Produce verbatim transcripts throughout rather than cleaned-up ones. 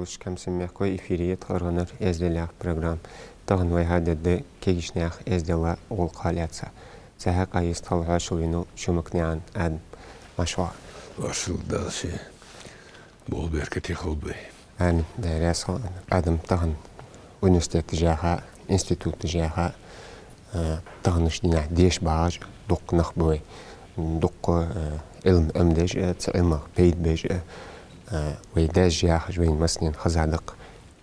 Хьамсара мехкахой, эфире я тха «АргӀанара эздел» яха программа. Тахан вай хьадергда кегийча наьха эздела гӀулакха лаьца. Цу хьакъехьа йистхила хьоашалгӀа венав Шумакнаькъан Адам. Марша воагӀалва. Маршал да шо. Боху беркате хилба вай. Амин. Даьла раьза хилва. Адам, тахан университеташ яха, институташ яха, э, таханарча дийнахьа деша багӀаш дукха нах ба вай. Дукха, э, Ӏилма Ӏомадеш а, цу Ӏилмах пайда беш а, э, вай даьша яхаш, вай массанена хеза да-кх,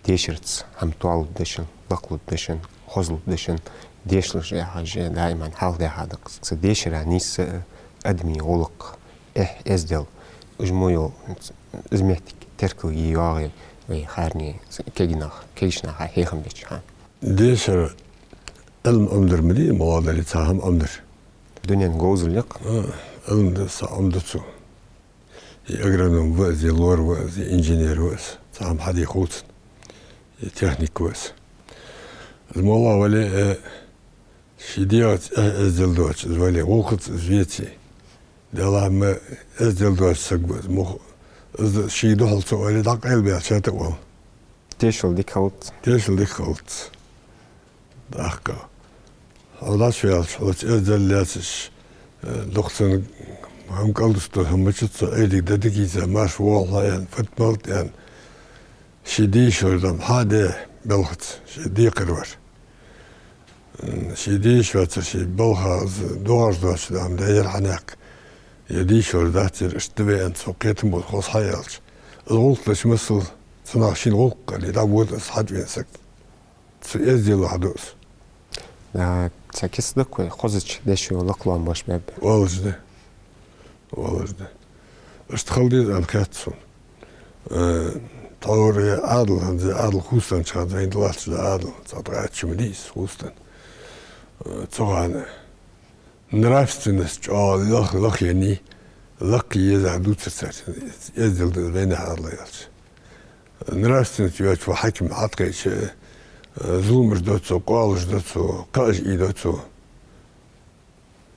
дешарца хӀама тоалургдолаш, лакхлургдолаш, хозалургдолаш, дешалаш яхаш даиман хьалхадаьха да-кх. Цу дешара нийсса а, адамий гӀулакх, эхь, эздел, уж мо йола, из моттиг теркалъе йоагӀий вай харне, кегий нах, кегийча наха хьехам беча хана? Дешар Ӏилма Ӏомадар ма дий, мала дале цхьа хӀама Ӏомадар. Дунен говзал я-кх. А, Ӏилма да, са Ӏомаду цо. Е агроном ва из, е лор ва из, е инженер ва из, цхьа хӀама хьаде хов цунна, е техник ва из. Из мала вале а, ший дегӀаца эхь, эздел доацаш из вале, гӀулакхаца из веце, Даьллахьа, ма эздел доацаш саг ва из, мух-, из ший духьал ца оале, дӀакъайлабаьлча а оал. Тешал дика хилац. Тешал дика хилац. ТӀаккха хьо дӀачуваьлча, хьоца эздел лаьцача, э, дукха цунна хӀама кӀалдустар хӀама мичад цо, Ӏуйрийга дӀадигийца, марша воагӀалва хьо, аьнна, фатмалт аьнна, ший дешар дам хьа а де белхаца, ший декхар вар. М, ший дешар вацар, ший балха из доагӀаш доацаш дам даьр хьанехк, е дешар дац ер, иштта да вай, аьнна, цо кхетам болаш хоза хьаяьлча, из гӀулакх деш масал, цунах шийна гӀулакх кхале, дӀавода из хьатӀавена саг. Цу эзделах хьаду из. Да, цхьа кица да-кх вай, хозача дешо лакха лоам беш баьб. Оалаш да. Оалаш да. Иштта хила деза аьнна хет сона. Э, тхьовра Ӏаьдал, хӀанз Ӏаьдал, хувцаденнача хана, зайна латташ да Ӏаьдал, цхьа ткъаь итт шу ма дий из хувцаденна. Э, цу хана нравственность чӀоагӀа лах-, лахъенна, лакха еза дувцар цар, эздел да вайнаьха Ӏаьдала аьлча. Нравственность йоацаш вола хьаким хьатӀакхаьчача, э, зуламаш ду цо, къоалаш ду цо, кхаъаш ийду цо.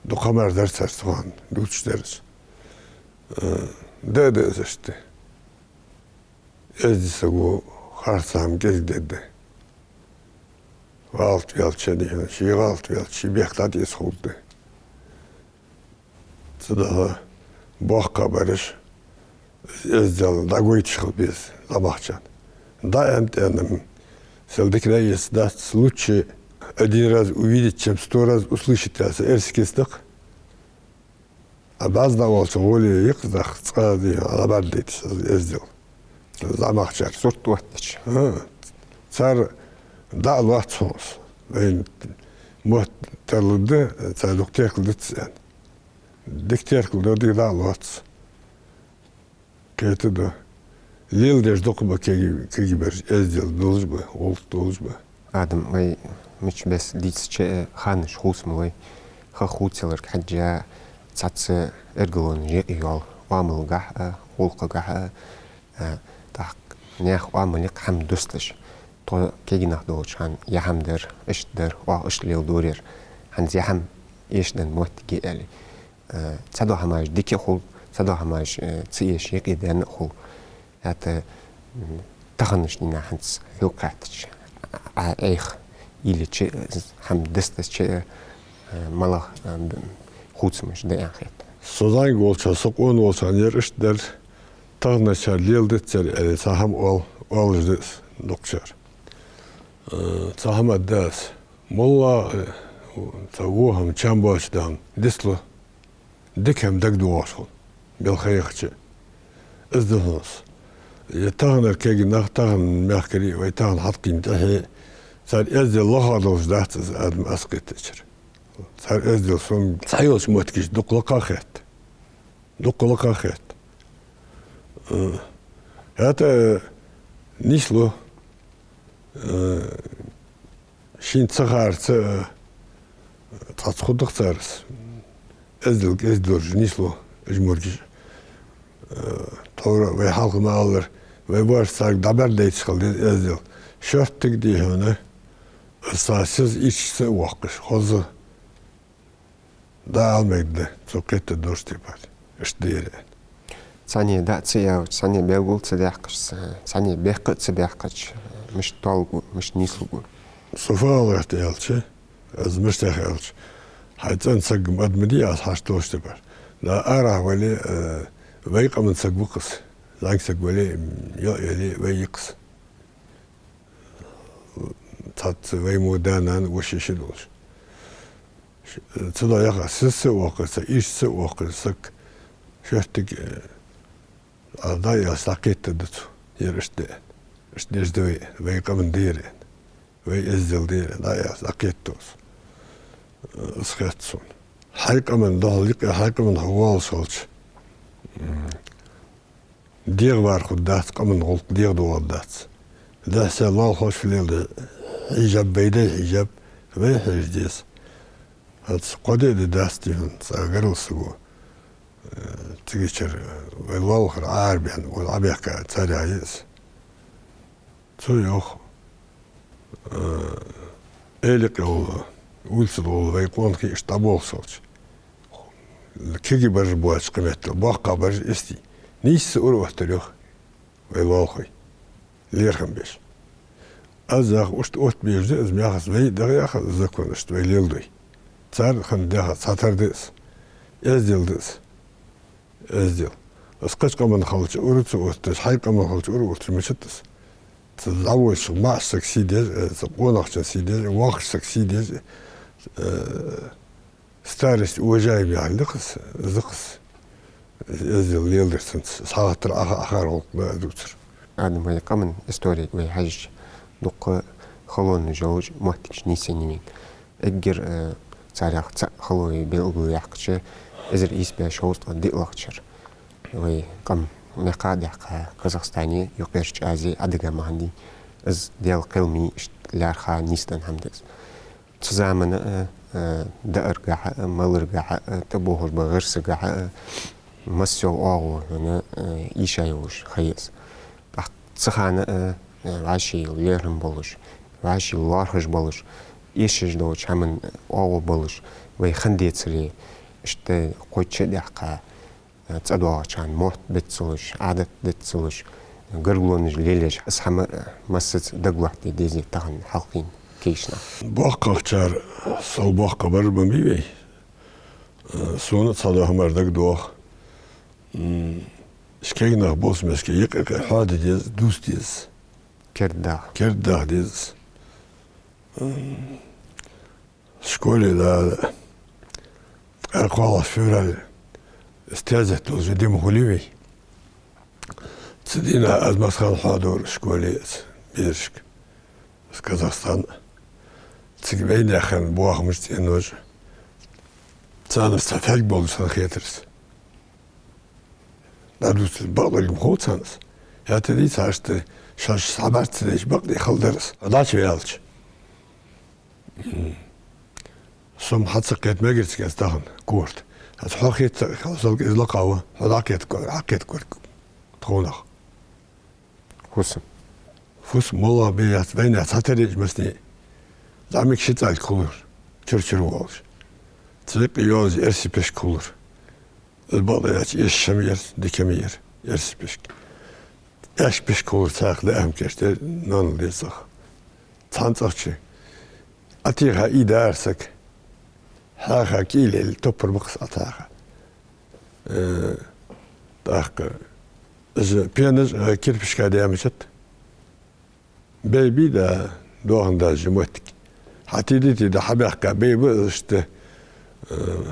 Дукха хӀамаш дар цар цу хана, дувцаш дар уж. Э, да а да из иштта. Эздий саго харцахьа хӀама кӀезига дергда. ГӀалат ваьлча, дий хьона, ший гӀалат ваьлча, ший бехк дӀатӀаэца ховргда. Цудухьа боккхагӀбараш эздел дӀагойташ хила беза зӀамагӀчарна. ДӀааьннад аьнна, сел дика дӀаэцаргдац, лучше один раз увидеть, чем сто раз услышать, яха эрсий кица да-кх. Ӏа бӀаьзза дӀаволча гӀоле йикъаза даха цкъа а, дий хьона, дӀабӀаргадайташ из эздел. ЗӀамагӀчар сурт оттача. А, цар дӀа а лоац хьона из. Вайна мотт тарлургда, цар дукха теркалдац аьнна. Дика теркалдергда, дика дӀа а лоац. Кхетаду. Леладеш дукха ба кегий, кегий бераш, эздел долаш ба, гӀулакх долаш ба. Адам, вай мичча беса дийцача а, ханаш хувца ма лой. Ха хувцаларга хьежжа, цхьацца эргалонаш юкъе йоал, оамалгахьа а, гӀулакхагахьа а, а, тӀаккха наьха оамал я-кх хӀама дусташ. Тхо кегий нах долча хана ер хӀама дар, иштта дар, оаха иштта леладора ер, хӀанз ер хӀама эшаденна моттиг я аьле. Э, цхьадола хӀамаш дика а хул, цхьадола хӀамаш, э, ца эша юкъедаьнна а хул. ХӀаьта, м, таханарча дийнахьа хӀанз хьога хаьттача, Ӏа Ӏайха йиллача, э, хӀама дустача, э, малагӀа, э, б-, хувцамаш да аьнна хет? Со зӀамига волча хана, со къона волча хана ер иштта дар, таханарчар леладац ер аьле, цхьа хӀама оал-, оалаш да из дукхачар. Э, цхьа хӀама да из. МоллагӀа, э, цхьа во хӀама, чам боацаш дола хӀама дицлу, дика хӀама дагадоагӀаш хул, белха яхача. Из да хьона из. Е таханара кегий нах, таханара мехкарий, вай тахан хьалкхийна тӀехье, цар эздел лоха долаш дац из, Адам, аз кхетачара. Цар эздел сона цхьайолча моттигашка дукха лакха хет. Дукха лакха хет. Э, хӀаьта, э, нийслу, э, шийна ца харца, э, цхьацца хургда-кх цар из. Эздел кӀезига долаш нийслу уж мургаш. Э, тхьовра вай хьалха ма аллара, вай воаш царга дӀабӀаргадайташ хила деза эздел. Шорттига, дий хьона, из цхьа сиз иччаца а воаккхаш, хоза дӀаала мегаш да, цо кхетаде долча тайпара. Иштта да ер аьнна. Цхьанне дӀа а ца яьлча, цхьанне белгал а ца даьккхача, цхьанне бехк а ца баьккхача, мишта толлу, мишта нийслу? Со фу ала гӀерт аьлча, аз мишта яхар аьлча, хьай цӀен саг ма адамаш дий аз хьашт долаш тӀабар. Да арахьа вале, э, вай къаман саг ва-кх из, зӀамига саг вале, м, йо, яле, вай я-кх из. Цхьацца вай мо да-нана, воша-йиша долаш. Ш-, цудухьа яхар, сиз ца оаккхар саг, иштта ца оаккхар саг, шоьттиг, э, а дӀа а яьлча, дӀакхетаргда цо, ер иштта да аьнна. Иштта деш да вай, вай къаман да ер аьнна. Вай эздел да ер, дӀа а яьлча, дӀакхетаргда цо. Э, из хет сона. Хьай къаман духьал, юкъе хьай къаман хьо воаллаш хилча, м, дегӀавар хургдац, къаман гӀулакх дегӀадоаларгдац. Дехьа-сехьа лоалахошка леладу хьижаб, вай дай хьижаб, вай хьежа деза. ХӀанз кхо-диъ ди дац дий хьона, цхьа гаргара саго, э, цигачара, э, вай лоалахара Ӏарбен, вай Ӏабехка царех я из. Цо йоах, э, Эли юкъе вола, улица тӀа вола вай къонахий иштта дӀаболхаш хилча, кегий бараш боацаш кхы меттел, боккхагӀа бараш истий, нийсса ура оттар, йоах, вай лоалахой, лерхӀам беш. Аз йоах, иштта оттабеш да из, мехас вай дагӀа яхар закон, иштта вай леладой. Цар хӀанз дехар цхьатарра да из, эздел да из. Эздел. Из кхыча къаман хилча ура ца отташ, хьай къаман хилча ура отташ ма дац из. Цу дӀаводача маӀача сага сий деза, э, цу къонахчун сий деза, воккхача сага сий деза, э, старость уважаем яхар да-кх из, из да-кх из. Эздел леладар цунца, схьахаттар Ӏаха-, Ӏахар гӀулакх да дувцар. Адам, вай къаман истори вай хьежача, дуккха халонаш йолаш моттигаш нийсъеннай вайна. Эггара, э, царех цаӀ хало белгалъяьккхача, эзар ийс бӀаь шовзткъа диълагӀча шера вай къам мехка а даьккха, Казахстане, Юкъерча Азе, Ӏадига ма хиннадий, из Даьла кхел ма йий, иштта лаьрхӀа нийсденна хӀама да из. Цу замана а, э, дааргахьа а, маларгахьа а, тӀабоагӀаш бола гӀирсагахьа а, массайола оагӀув хьона, э, ийша йолаш ха я из. ТӀаккха цу хана а, э, вӀаший лерхӀам болаш, вӀаший лоархӀаш болаш, эшаш долча хӀаман оагӀув болаш, вай хинна децаре, иштта кхойтта шу даьккха, э, цӀадоагӀача хана мотт бетталуш, Ӏадат детталуш, гаргалонаш лелаеш, из хӀама, э, массаза дагалоаттаде дезий тахан хьалкхийна кагийча наха? БоккхагӀчар, сел боккхагӀа бараш ба ма бий вай. Э, сона цхьа дола хӀама дагадоагӀа. М, уж кагий нах болча меттиге юкъе-юкъе хьоаде деза, дувца деза. Кердадаха. Кердадаха деза. М, школе да, ткъаь кхоалагӀа февраль, из тезет долча ди ма хулий вай. Цу дийнахьа аз массахана хьоадора школе, из берашка, из Казахстан. Цига вайнаьха боахамаш, цӀенош, царна цхьа фаьлг болаш санна хетар из. ДӀадувцар, бакъдолга ма хов царна из. Хетадий царна, иштта шоаш схьабарт ца дайча, бакъдолга хала дар из. ДӀачуваьлча, м, со-м хьа ца кхета мегар цига аз тахан, корта. Аз хьо хетта, хьо селга из лакха ва, хьо дӀакхетаргвар, хьакхетаргвар тхонах. Фусам. Фусам, моллагӀа бе яц, вайнаьха цхьатарра я уж массане. ЗӀамига ши цӀалг хулар, чура-чура воалаш. Цу юкъе йоалаш эрсий пишк хулар. Из бакъда аьлча, эшаш хӀама яр, дика хӀама яр, эрсий пишк. Аьшка пишк хулар цхьаькха, даа хӀама кийчдаьр, ноанал деза цӀагӀа. Цхьан цӀагӀа чу Ӏотеха ийдар саг, хьаьха кӀийле топпар ба-кх из Ӏотеха. Э, тӀаккха из пенаш, э, кирпишка даь ма дац. Бей бий да, доахан дажа моттиг. Хьатеда-теда хьабаьхка бей ба из, иштта, э,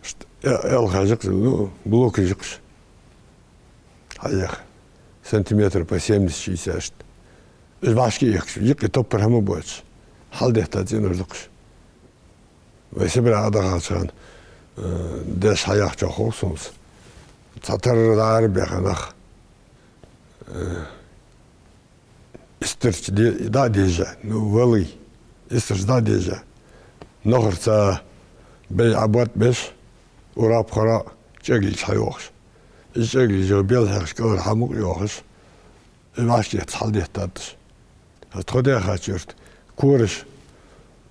иштта э-, элхаш я-кх, ну, блокаш я-кх уж. Хьаяха. Сантиметр по семьдесят, шестьдесят иштта. Уж вӀашка а йохкаш, юкъе топпар хӀама боацаш, хьалдетта цӀенош да-кх уж. Вай Сибре Ӏодахача хана, э, даьша хьаяхачох хов сона из. Цхьатарра дӀаарабаьха нах. Э, истарча де-, дӀа а дежа, ну, валий, истарча дӀа а дежа, нохарца бей Ӏобоаттабеш, урапхара чӀеглиж хьайоахаш. Из чӀеглиж йола бел хьехаш, кӀалхара хьамукъа йоахаш, из вӀашка эцца хьалдеттад уж. Аз тхо даьхача юрта кораш,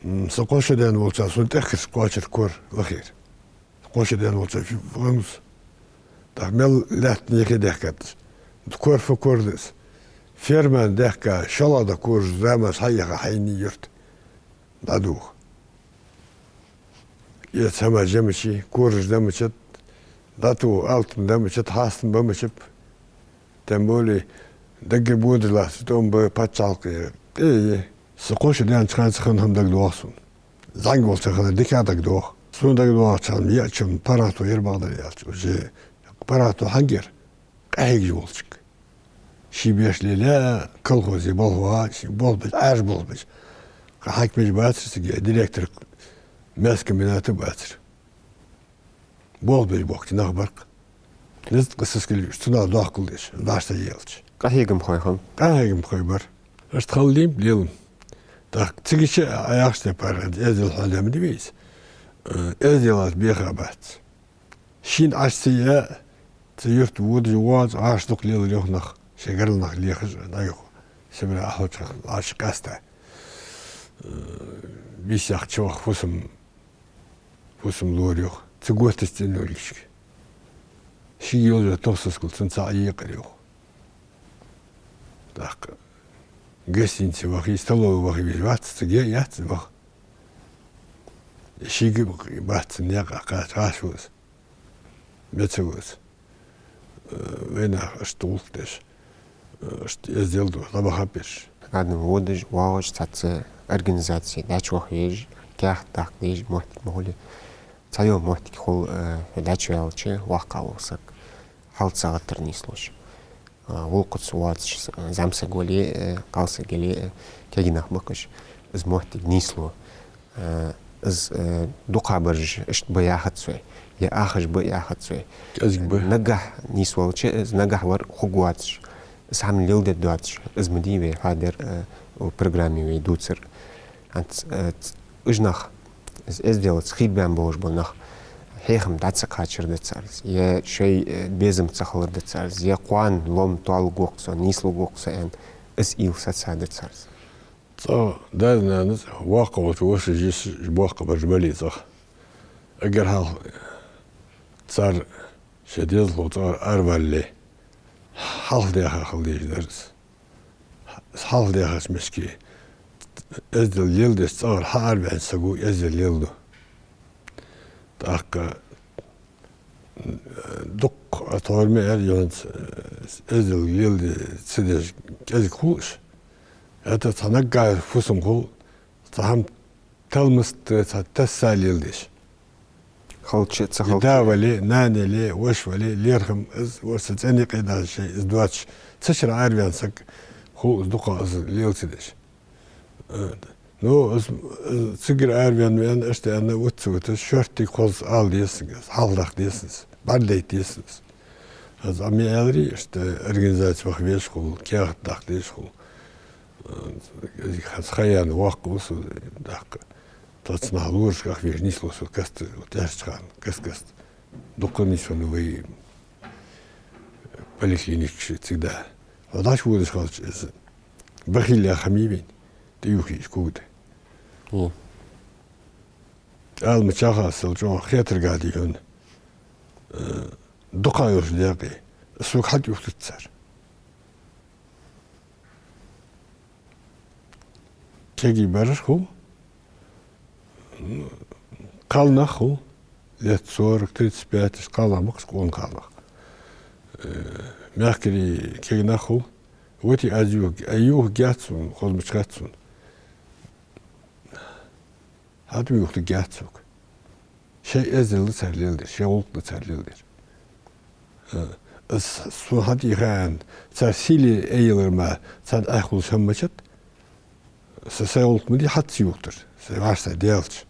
м, со кхо шу даьнна волча сона тӀехкарча кхоачар кор лахера. Кхо шу даьнна волча фи-, фи-, гӀамус. ТӀаккха мел лаьтта нехи дехкад. Корфа кордас. Ферман дехка, шоллагӀа да коржа замаш хьайяха хьайна юрт. ДӀадух. Эца хӀама жемачи, коржаш дамачат, дӀату алтам дамачат, хьастам бамачат. Тем более, даггара бодаш лац, тӀом ба паччахьалкхе. Э, са кхоша даьннача хана ца хана хӀама дагадоагӀа сона. ЗӀамига волча хана дика дагадоагӀа. Сона дагадоагӀача хана яа чам паргӀато яр бакъдар аьлча. Уже паргӀато хьангер? Къахьегаш волчунга. Ший беш лелаь, колхозе болх беш, ший болх беш, Ӏаьржа болх беш. Кхы хьакимаш бацар цига, директор мясокомбината бацар. Болх беш бохкача нах бар-кх. Ризкъа сискал юаш, цунах дохкал деш, дашта елча. Къахьегамхой хиннаб? Къахьегамхой бар. Иштта хала лийм, лелам. ТӀаккха цига чу а яхаш тӀе пара, эздел хьалем дивийс. Э, эздел аз беха бац. Шийна Ӏаш ца яа, цу юрта водаш воагӀаш, Ӏаш дукха лела йоах нах, шоай гаргара нах лехаш, нагахь Сибре Ӏахьоча хана, Ӏаш къаьста. Э, бийсах чу ваха фусам, фусам лора йоах. Цу готтача цӀен йолгашка. Шийга йолча тохсаскал цунца Ӏоекъар йоах. ТӀаккха гостинице вахе, столове вахе везаш вац, цига яц ваха. Шийга бац цун никъ кхача, гӀаш ва из. Беца ва из. Э, вайнаха иштта гӀулакх деш, э, иштта эздел ду, дӀабаха бераш. Адам водаш, воагӀаш цхьацца организаци дӀачувахавеш, каьхат даккха дезаш моттиг ма хулий. Цхьайола моттиг хул, э, хьо дӀачуваьлча, воккхагӀа вола саг. Хьал ца гӀаттар нийслуш. А, гӀулакхаца воацаш, зӀамсаг вале, э, кхалсаг яле, э, кегий нах ма хулаш. Из моттиг нийслу. Э, из, э, дукхагӀбараш иштта ба яхац вай, е ахаш ба яхац вай. КӀезига ба. Нагахь нийсвелча, из нагахь вар хургвоацаш. Из хӀама леладе доацаш. Из ма дий вай хьадер, э, у программе вай дувцар. ХӀанз, э, ц-, уж нах, из эзделаца хий баьнна болаш бола нах, хьехам дӀа ца кхачар да царца, е шоай, э, безам ца хилар да царца, е кхоана лом тоалургва-кх со, нийслургва-кх со аьнна, из уйла саца да царца. ЦӀагӀа даь-нанас воккхагӀа волча воша йиша боккхагӀбараш бале цӀагӀа. Эггара хьалха цар шоай дезалхо цӀагӀара аравалале, хьалхадаьха хила дезаш дар из. Хьалхадаьхача мишке эздел леладеш цӀагӀара хьаараваьннача саго эздел леладу. ТӀаккха дукха а тхьовра ма аьлар, юххьанца эздел леладе ца дезаш кӀезига хул уж. ХӀаьта цхьа наггахьа фусам хул, цхьа хӀама талмаст цхьа тасса леладеш. Халча, ца халча. Да вале, нана яле, воша вале, лерхӀам из, воша цӀен юкъе дӀа шоай из доацаш, цу шера араваьнна саг хул из дукха из лела ца деш. Э, ну, из, из цигара араваьнна вена, иштта аьнна, вита ца вита, шорттига хоза ала деза, хьалхадаккха деза, бӀаргадайта деза. Аз Ӏа ма аьларий, иштта организаци ваха везаш хул, каьхат даккха дезаш хул. Э, из хьа-, хьаяьнна воккха ва со, даккха. Тхоца наха лорашка ах веш нийслу со каста, тӀехьарча хана, каст-каста. Дукха нийсвеннав вай поликлиникаш цига да. Хьо дӀачуводаш хилча, из бахил яха хӀама я вайна, тӀаювха йиш кугда. Хм. Ала ма чахасал чӀоагӀа хетаргахьа дий хьона. Э, дукха йолча даькъе сога хьатӀаювхадац цар. Кегий бараш хул, кхалнах хул, лет сорок, тридцать пять, кхалнах ма-кх уж, къона кхалнах. Э, мехкарий кегий нах хул, вити аз ювхаргья, а ювхаргьяц сона, хозмачхац сона. ХӀаьта ювхаргьяц сога. Шоай эздел да цар леладер, шоай гӀулакх да цар леладер. Э, аз сона хьатӀаийха аьнна, цар сийле айялар мара, царна Ӏехавалаш хӀама мачад, са сай гӀулакх ма дий хьатӀа ца ювхар, сай вӀаштӀехьа даьлча.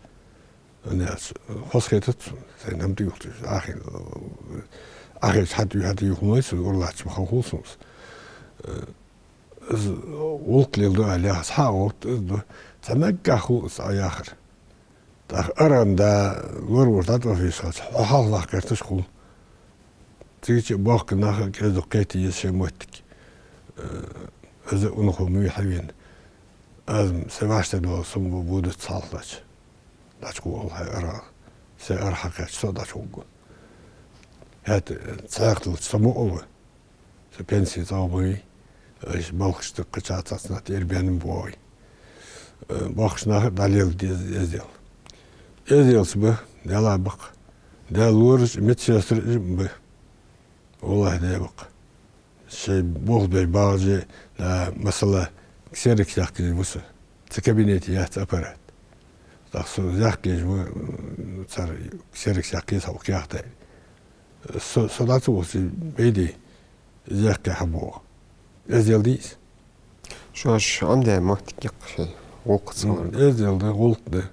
ХӀана аьлча, хоза хетац сона, сайна хӀама тӀаювхаш, Ӏохайна, Ӏохайча хьатӀаю-, хьатӀаювхалой со, ура латтача ма хала хул сона из. Э, из гӀулакх леладу аьле, аз хьа а гӀовтта, из ду. Цхьа наггахьа хул из Ӏа яхар. ТӀаккха аргӀан да, лоравар дӀатӀаваха везаш хилча, хьо хьалхаваккха гӀерташ хул. Цига чу боккха нах а кӀезиг-дукха кхета еза шоай моттиг. Э, из унахо ма вий хьавена. Аз-м сай вӀаштӀехьа дола сом ба, будац хьалхадача. ДӀачукхувла хьай аргӀах. Сай аргӀа хьакхаьчача, со а дӀачукхувргва. ХӀаьта цхьаькхалца со мукъа ва. Со пенсе цӀагӀа ба вай. Аш балхаш тӀаккха ча цац нах тӀера бенам бой. Э, бахаш нах а дӀалел дез эздел. Эзделца ба, дела бакъ. Дела лораш, медсестра ба. Валлахь, де бакъ. Шей болх бе багӀаже, да, масала, ксерокс яккхий ва со. Цу кабинете яц аппарат. Так со яккхий ва, м, цар ксерокс яккхий са укх яхта. Со, со дац вовсе бейди, из яккхий хьабо. Эздел дийс. Шоаш Ӏомадаь моттиг я-кх шоай гӀулакх ца лар да. Эздел да, гӀулакх да.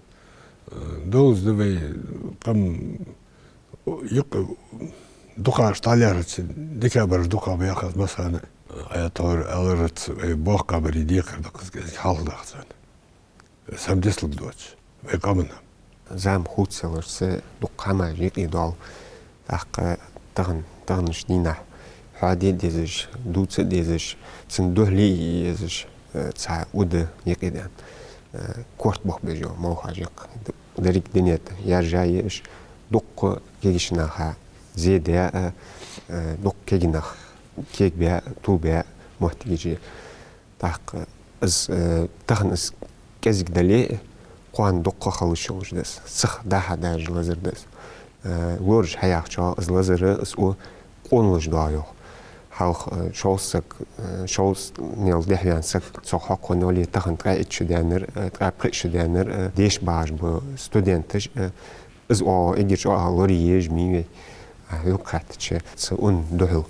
Э, довз да вай къам юкъ-, дукхагӀа дӀалаьрхӀача, декабрь дукхагӀа ба яхаш массане. Ая тхьовра аларца вай боккхагӀбарий декхар да-кх из, кӀезига хьалха дахцан. Сам дислаг доацаш вай къаман. Зама хувцаяларца дукха хӀамаш юкъе доал. ТӀаккха тахан, таханарча дийнахьа хьоаде дезаш, дувца дезаш, цун духьале е езаш, э, цхьа уд юкъе даьнна. Э, корта бохабеш йола молхаш я-кх. Деррига дунен тӀа яьржа я уж, дуккха кагийча наха зе даь, э, э, дуккха кагий нах кегабаь, тувлабаь моттигаш я. ТӀаккха из, э, тахан из кӀезига дале а, кхоана дукха халаш йолаш да из. Цох дӀа-хьа даьржа лазар да из. Э, лораш хьаяхачох из лазар, из у къоналуш доагӀа йоах. Хьалха, э, шовзткъа саг, э, шовзткъа мел дехьаваьнна саг цох хьокхавенна вале, тахан ткъаь итт шу даьннар, э, ткъаь пхиъ шу даьннар, э, деша багӀаш ба студенташ, э, из оагӀув эггара чӀоагӀа лорае езаш ма йий вай. А, юкъ хаьттача, цу ун духьал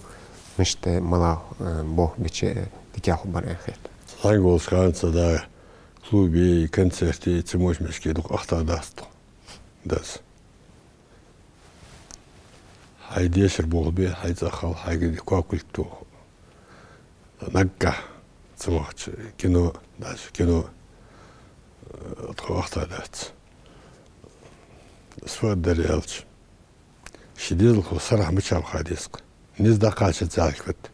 мишта, малагӀа, э, болх бича, э, дикагӀа хургбар аьнна хет. Цхьан гӀулакхаца да, клубе, концерте, цу моча мешке дукха ахта дац тхо. Дац. Хьай дешар болх бе, хьай цӀагӀа хила, хьайга де кокульт тоху. Наггахьа ца вахача кино, даже кино, э, тхо ахта дац. Сфа дар аьлча, ши дезалхо сарахьа мичаб ха деза-кх. Низ дӀакхача цаьлхват.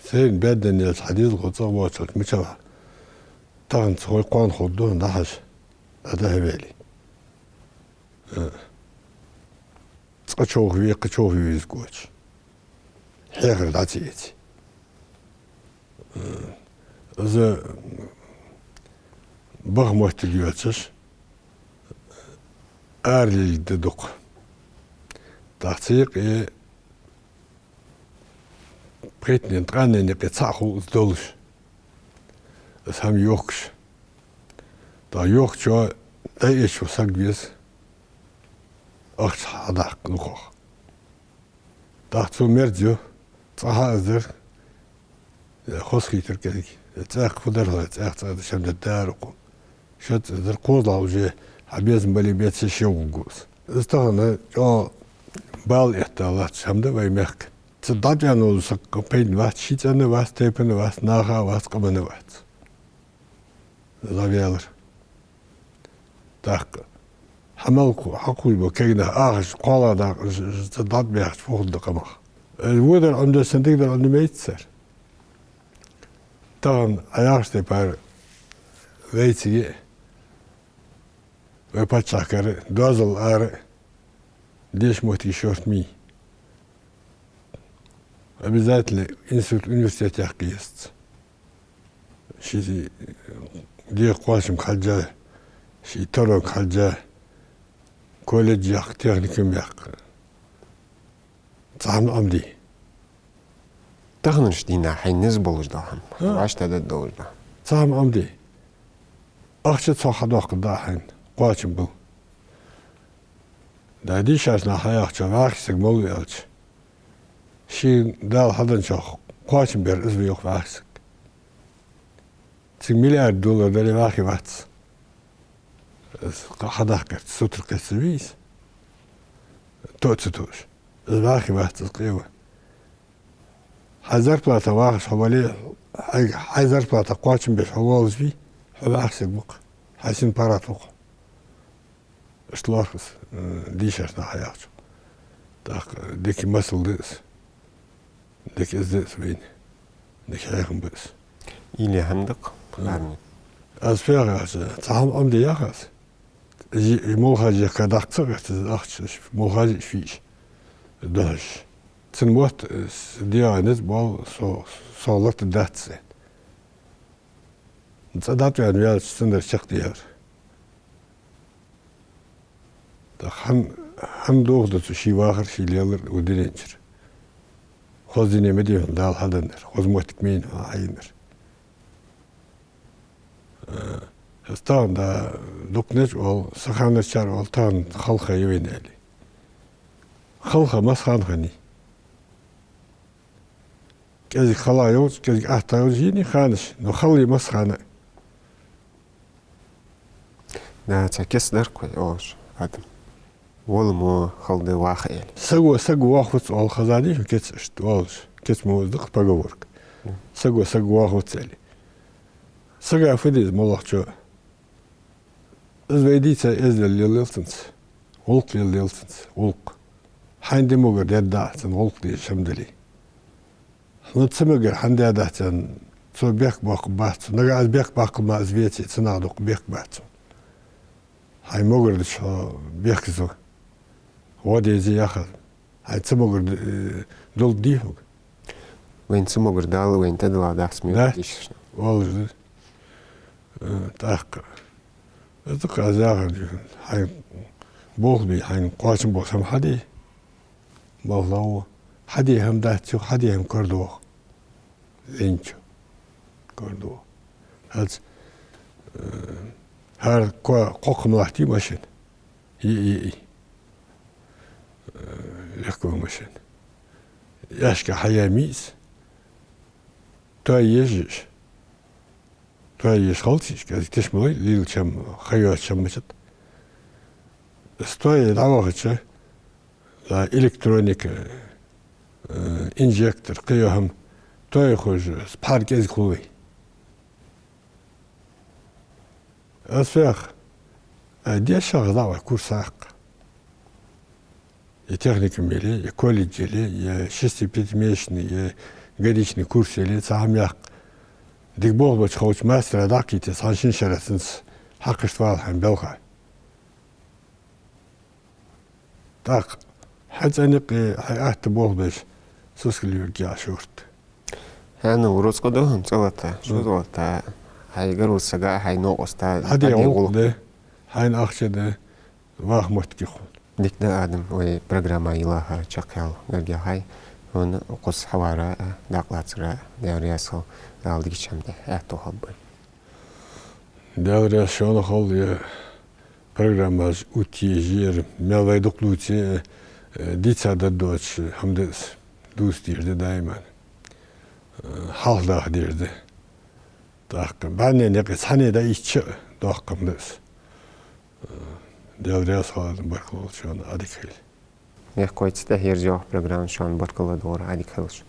Сайна баьдден елча хьа дезалхо цӀагӀа воацалча мичаб тахан ца хой кхоана хургда дӀахьажа, дӀадахьа вели. Э, цкъа човхаве, кхы човхаве везаш воацаш. Хьехар дӀа ца эций. Э, из баха моттиг йоацаш, ара лелаш да дукха. ТӀаккха цу юкъе пхийтта-ткъаь юкъе цхьаъ хул из долаш. Из хӀама йохкаш. ТӀаккха йохкачоа дӀаэцаш вола саг веза ахча хьадаккха дукхагӀа. ТӀаккха цо мерза ю, цкъа хьа из дар, хоза хийтар кӀезига. ЦӀаькха фу дар хьо, цӀаькха цӀа дашам дар дара укхо. Шац из дар кхозлагӀа уже, хьа безам бале беце шевгӀуг гуз. Из тахан чӀоагӀа бала этта латташ хӀама да вай мехка. Цу дӀатӀена волу саг пайдана вац, ший цӀена вац, тайпана вац, наха вац, къамана вац. Из дӀавелар. ТӀаккха хьа мел кху-, хьакхуй бо кегнах ахаш кхоалагӀа дакъа, ж-, ж-, цу дӀатӀабаьхача фу хургда къамах. Э, водар Ӏомадаьча санна дика дар Ӏомадамац цар. Тахан Ӏа яхаш тайпара вайцига а, вай паччахьалкхера а, доазол ара а деша моттиг шортта ма йий. Обязательно институт, университет яккха езац. Ший дегӀа кхоачамга хьежжа, ший таронга хьежжа, колледж яккха, техникум яккха. Цхьа хӀама Ӏомаде. Таханарча дийнахьа хьайна низ болаш дола хӀама. А. Ваьшта дада долаш дола. Цхьа хӀама Ӏомаде. Ахча цхьа хьадоаккхаргда хьайна, кхоачам бу. Да дийшача наха хьаяхача, вӀаьхий саг мала ва аьлча, ший Дала хьаденначох кхоачам бер из ва йоах вӀаьхий саг. Цига миллиард доллар дале вӀаьхий вац. Из кхы хьадаккхарца сутара кхестар вий из? Тоъа ца тоъаш. Из вӀаьхий вац, из къе ва. Хьай зарплата вахаш хьо вале, хьай, хьай зарплата кхоачам беш хьо волаш вий, хьо вӀаьхий саг ва-кх. Хьай син паргӀата ва-кх. Иштта лоархӀаш, э, дийшача наха хьаяхача. ТӀаккха дика масал да из. Дика из да из вайна. Дика хьехам ба из. Или хӀама да-кх, Мгм. Аз фу яхаш, цхьа хӀама Ӏомаде яхаш. Жи-, молхажех даккха ца гӀерташ ахча, молхажи фиш духьаш. Цун мотт, э, с-, дегӀаназ бал со, со лата дац, аьнна. ЦӀа дӀатӀаваьнна ваьлча, цундар чакхдаьлар. ТӀаккха хьан, хьан дохаду цу ший вахар, ший лелар у деренчара? Хоза дуне ма дий хьона Дала хьаденнар, хоза моттиг ма йий хьона хьаеннар. Э, из тахан да дуккханаш оал, са ханарчар оал, тахан хала ха я вайна аьле. Хала ха масса хана хиннай? КӀезига хала йолча, кӀезига атта йолча йийнай ханаш, но хала я масса хана. Да, цхьа кица дар-кх вай оалаш, Адам. Вала мо хала да ваха аьле. Саго саг вахавац оал хоза дий хьона кица, иштта оалаш. Кица мо из да-кх поговорка. Мгм. Саго саг вахавац аьле. Сага фу деза моллагӀчоа? Из вай дийца эздел лелаелла цунца, гӀулакх лелаелла цунца, гӀулакх. Хьайна де могар даьдац цунна гӀулакх дезаш хӀама дале. Хьона ца мегар хӀама даьдац цунна, цо бехк боаккхаргбац цунна. Нагахь из бехк боаккхаргма из веце, цунах дукха бехк бац цунна. Хьай могар дича хьо бехказа, гӀо дезе яхар. Хьай ца могар д-, э, долга дий хьога? Вайна ца могар Дала вайна тӀадилла дац, ма йоах дийшача наха. Валлахӏи да. Э, тӀаккха. Из да-кх аз яхар, хьайна болх бе, хьайна кхоачам болаш хӀама хьаде. Болх лоа. Хьаде хӀама дац, юха хьаде хӀама карадоагӀа. Венчу. КарадоагӀа. ХӀанз, э, хӀара кхо-, кхоккха ма латтий машин. И, и, и. Э, легковой машин. Яьшка хьаяь миъс. Тоаеш. Тоаеш хилча, кӀезига теш ма лой, лелача хӀама, ха йоацача хӀама мичад. Из тоае дӀавахача, да, электроника, э, инжектор, кхыйола хӀама, тоае ховш, из пхьар кӀезига хулий. Аз фех, а, дешах дӀа вай курс хьакха. Е техникуме яле, е колледже яле, е шестипятимесячный, е годичный курс яле, цхьа хӀама яккха. Дика болх беча ховча мастера дӀакхийтта, цхьан-шин шера цунца хьакхашта вала хьайна балха. ТӀаккха хьай цӀен юкъе, хьай атта болх беш, сискал юргья шортта. ХӀанз урок цкъа да хьона, цкъа латта, шозза латта, хьай гаргарча сага, хьай новкъоста, хьаде гӀулакх да, хьайна ахча да, ваха моттиг я хьона. Дика да, Адам, вай программа йилла хьа чакхъяла гаргга хьай, хьона укхаза хьавара, дакъа лацара, Даьла раьза хилва, Дала дикача хӀаман тӀа аьттув хилба. Даьла раьза шоана хилва, е программаш оттаеш яр, мел вай дукха дувце, э, дийца даргдоацаш хӀама да из, дувца дезаш да даиман. Э, хьалхадаха дезаш да. ТӀаккха бӀаьннена юкъе цхьанне дӀаийцача а доккха хӀама да из. Э, Даьла раьза хилва, баркал шоана, Ӏадика хийла. Мехкахой, цу тӀехьа ерзайоах программа, шоана баркал доагӀар, Ӏадика хийла шо.